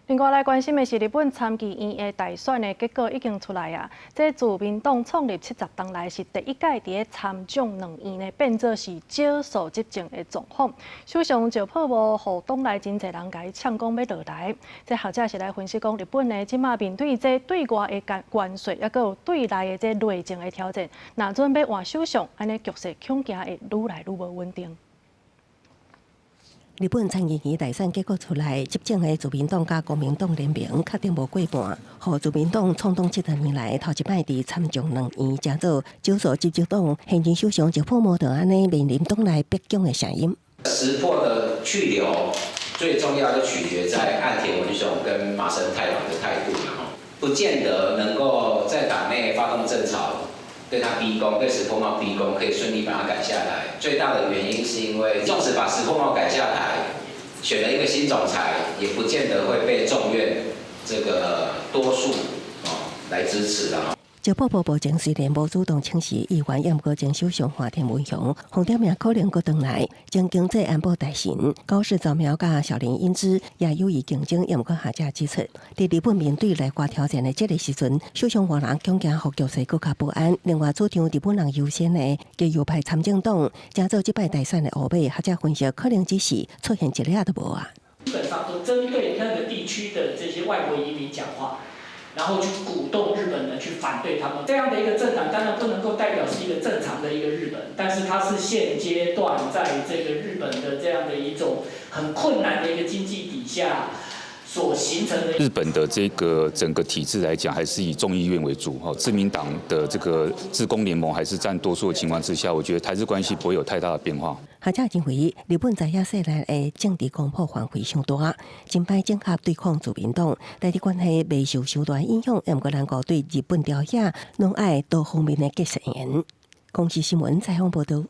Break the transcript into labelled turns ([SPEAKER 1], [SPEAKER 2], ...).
[SPEAKER 1] 另外來關心的是，日本參議院的大選的結果已經出來啊！這自民黨創立70冬來是第一屆佇咧參眾兩院呢變做是少數執政的狀況。首相石破茂予黨內真濟人共伊嗆講欲落台。這學者是來分析講，日本呢這馬面對這對外的關稅，抑閣有對內的這內政的挑戰，若準備換首相，按呢局勢恐驚會愈來愈無穩定。
[SPEAKER 2] 日本參議院大選結果出來，執政的自民黨佮公明黨聯盟確定無過半，予自民黨創黨70年來頭一擺佇參眾兩院成做少數執政黨，現任首相石破茂就按呢面臨黨內逼宮的聲音。
[SPEAKER 3] 石破的去留最重要就取決在岸田文雄跟麻生太郎的態度，不見得能夠在黨內發動政潮，對他逼宮，對石破茂逼宮，可以順利把他趕下台。最大的原因是因為，縱使把石破茂趕下台，選了一個新總裁，也不見得會被眾院這個多數哦來支持啦。
[SPEAKER 2] 石破茂目前雖然無主動請辭意願，毋過前首相岸田文雄紅點名可能閣轉來，前經濟安保大臣高市早苗佮小林英之也有意競爭，毋過學者指出，佇日本面對內外挑戰的這個時陣，首相換人恐驚予局勢閣較不安。另外，主張日本人優先的極右派參政黨，成做這擺大選的烏馬，學者分析可能只是出現一粒都無啊。
[SPEAKER 4] 基本上都針對那個地區的這些外國移民講話。然後去鼓動日本人去反對他們這樣的一個政黨，當然不能夠代表是一個正常的一個日本，但是它是現階段在這個日本的這樣的一種很困難的一個經濟底下所形成的。
[SPEAKER 5] 日本的這個整個體制來講，還是以眾議院為主，哈，自民黨的這個自公聯盟還是佔多數的情況之下，我覺得台日關係不會有太大的變化。
[SPEAKER 2] 學者認為，日本在野勢力的政治光譜範圍傷大，真歹整合對抗自民黨，台日關係袂受傷大影響，毋過能夠對日本朝野攏愛多方面的結實緣。公視新聞採訪報導。